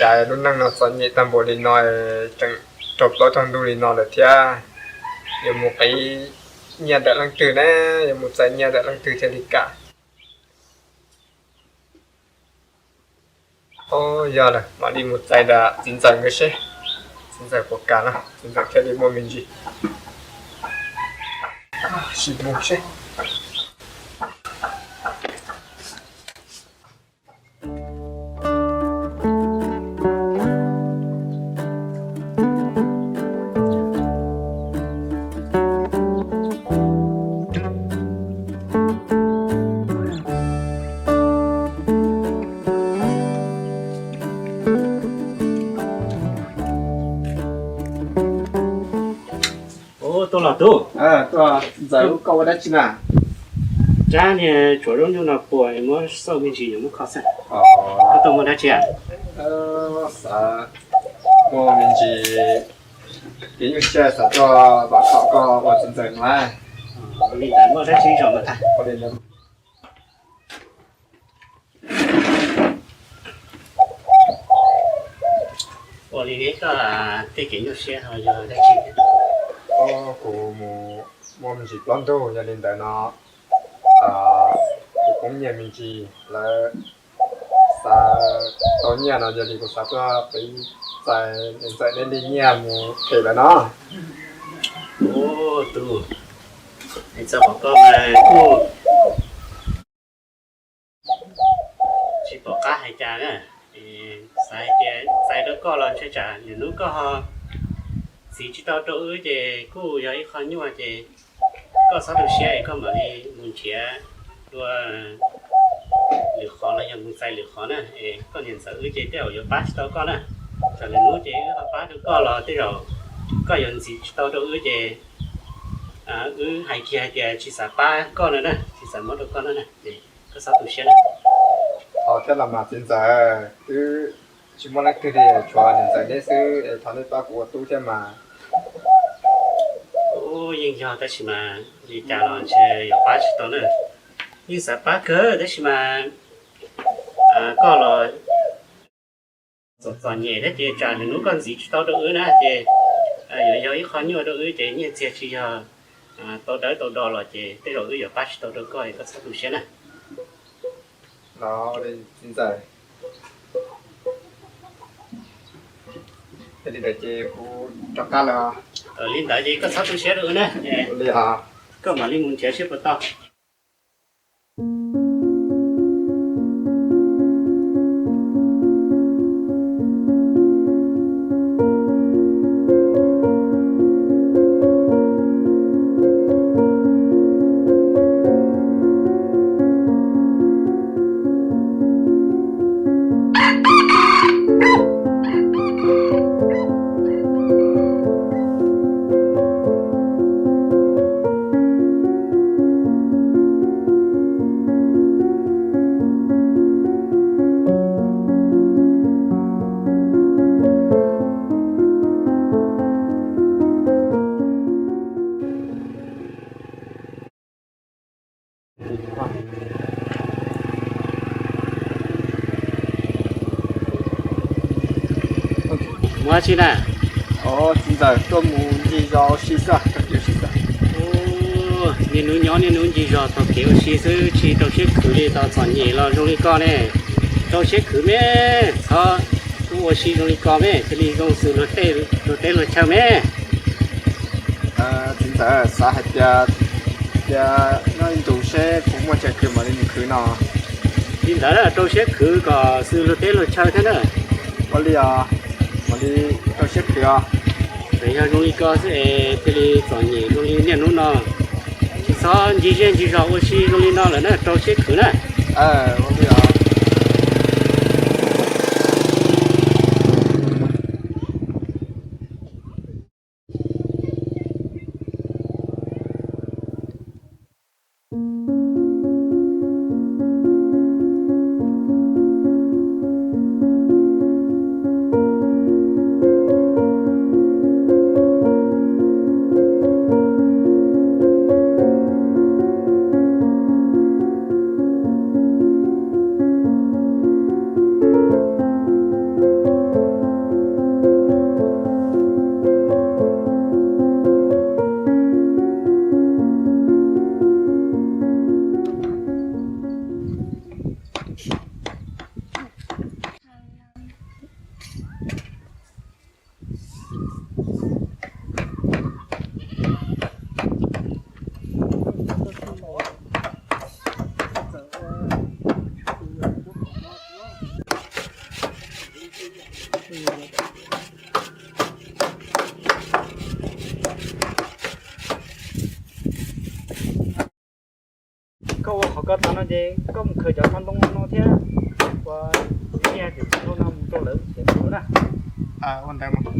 Cas lub neej no txom nyem tag npaum li no, tseem raug plaub raug ntug li no lawm thiab. Yuav mus qiv nyiaj ntawm leej twg ne? Yuav mus txais nyiaj ntawm leej twg thiaj li kam? Ov, yog lawm, mam li mus txais ntawm txiv ntxawm nkawd seb txiv ntxawm puas kam no, txiv ntxawm thiaj li muaj me ntsis. Sim mus seb. Ub, tuaj los tub. Tuaj, ntxawm, koj ua dab tsi na? Tsab niag tshuav zaub nyuj no puas, muab xauj me ntsis yuav muab kho xwb. Koj tuaj muaj dab tsi? Xav muaj me ntsis kev nyuaj siab, xav tuaj vam khom koj ua txiv ntxawm no. Li ntawd muaj dab tsi zos mas tag. Ua li ne, koj tej kev nyuaj siab ho yog dab tsi? Kuv mus muaj me ntsis plaub ntug, yog li ntawd no kuv poob nyiaj me ntsis, lawv xav tau nyiaj no, yog li kuv xav tuaj qiv txais niam ntxawm neb li nyiaj mus them lawv no. Ub, tub, txog qhov koj mas kuj tsis pom qab hais cas na. Xav hais tias txais rau koj los ntshai tsam lwm hnub koj ho txiv tsis tau rau wb ces kuj yog ib qho nyuaj ces koj txhob tu siab es koj mam li mus nrhiav dua lwm qhov los yog mus txais lwm qhov na, es koj niam ntxawm wb ces tej zaum yuav pab tsis tau koj na. Tsam lwm hnub ces wb ho pab rau koj los tej zaum koj yuav ntxiv tsis tau rau wb ces wb hais kiag hais tias tsis xav pab koj no na, tsis xav muab rau koj no na, es koj txhob tu siab na. Thov thiab los mas txiv ntxawm, wb tsis muaj leej twg li, tshuav niam ntxawm neb xwb es thov neb pab kuv ua tub thiab mas. Ub, yeej yog tab sis mas li cas los ntshe yuav pab tsis tau na. Yeej xav pab kawg tab sis mas koj los txom txom nyem thiab ces tsam lwm hnub koj ntxiv tsis tau rau wb na ces yuav yog ib qho nyuaj rau wb ces nyiaj txiag tsis yog tau dawb tau do los ces tej zaum wb yuav pab tsis tau rau koj es koj txhob tu siab na. Los ua li txiv ntxawm, yog li ntawd ces kuv rov qab lawm. Li ntawd ces koj txhob tu siab rau wb na. Li os. Koj mam li mus nrhiav seb puas tau. Mus dab tsi na? Txiv ntxawm, tuaj mus ncig zos ua si xwb, rau kev ua si xwb. Niaj hnub nyob niaj hnub ncig zos taug kev ua si xwb, tsis rau siab khwv li, tau txom nyem los zoo li koj ne. Rau siab khwv me, txhob ua si zoo li koj me, cia li zoo xws luag teb luag chaw me. Txiv ntxawm, xav hais tias, tias nyob ib ntus seb puas muaj chaw khwv mam li mus khwv no. Li ntawd rau siab khwv kom xws luag teb luag chaw thiab na. Ua li os, mam li rau siab khwv os. Txawm yog zoo li koj xwb es thiaj li txom nyem zoo li niaj hnub no. Tsis txhob ncig zej ncig zos ua si zoo li no lawm na, rau siab khwv na. Ua li os. Koj ua qhov koj tau no ces koj mus khaws cov no ntoo no thiab, ua, ib yam li no mus rau lawv ces ua na. Ua ntawd mas.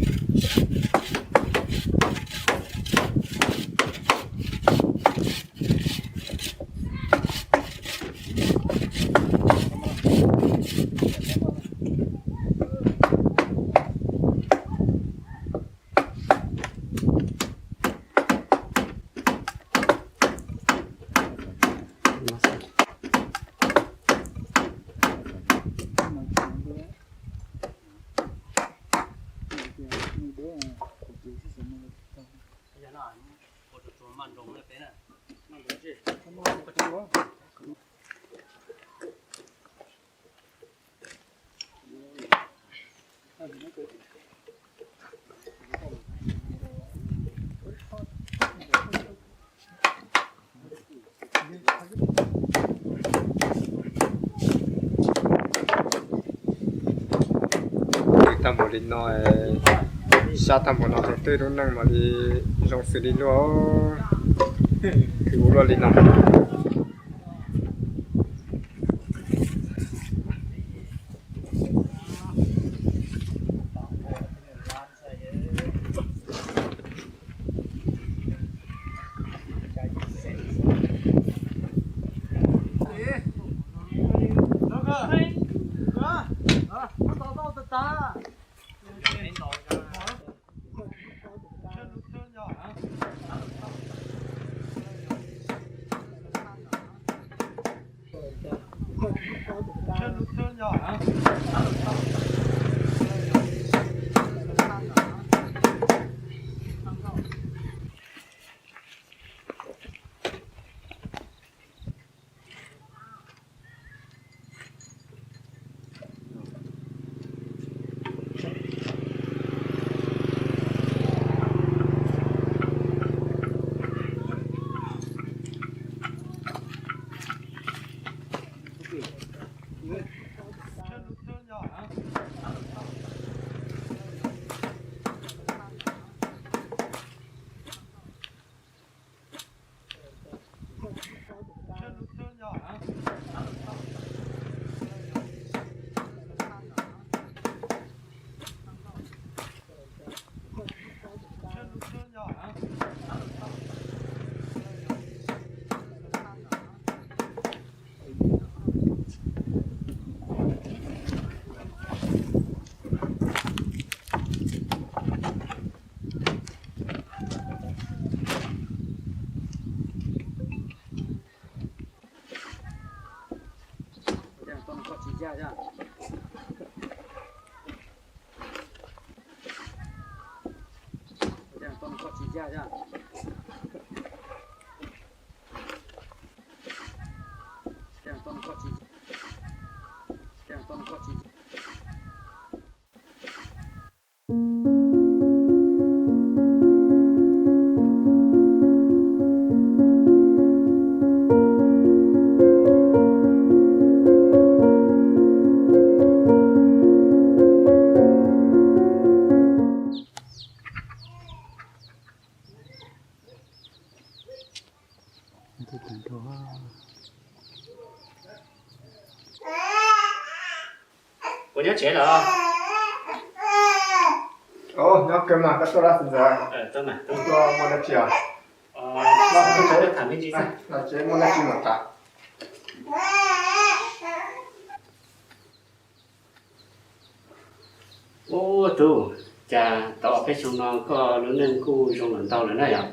Tag npaum li no, sab tag npaum no, twb lub neej mam li zoo xws li luaj, khwv ua luaj li no. Puas nyob tsev lawm? Nyob kawg mas, koj tuaj lab txiv ntxawm? Tuaj mas, tuaj muaj dab tsi os? Los tsev muaj dab tsi mam tham. Ub tub, cas tau ob peb xyoos no koj lub neej kuj zoo lawm ntau lawm na yom?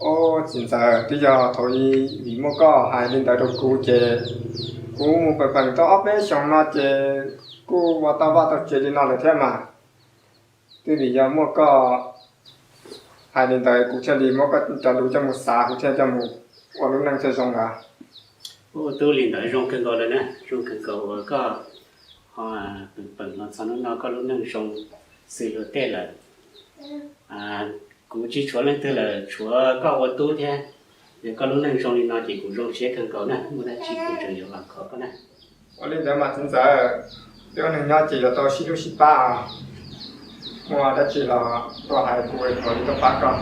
Ub txiv ntxawm, twb yog thaum ub vim muaj koj hais li ntawd rau kuv ces kuv mus peem peem tau ob peb xyoos no ces kuj ua tau vaj tau tsev li no lawm thiab mas. Twb vim yog muaj koj hais li ntawd kuv thiaj li muab koj cov lus coj mus xav, kuv thiaj coj mus ua lub neej thiaj zoo ntawd. Ub tub, li ntawd zoo kawg nkaus lawm na, zoo kawg nkaus uas koj ho peem peem los txog hnub no koj lub neej zoo xws luag tej lawm. Kuv tsis tshuav leej twg lawm, tshuav koj ua tub thiab. Yog koj lub neej zoo li no ces kuv zoo siab kawg nkaus na, muaj dab tsi kuv tseem yuav los khov koj na. Ua li ntawd mas txiv ntxawm, Peb ua neeg nyob ces yuav tau sib hlub sib pab. Muaj dab tsi los tuaj hais kuv, kuv mam li tuaj pab koj.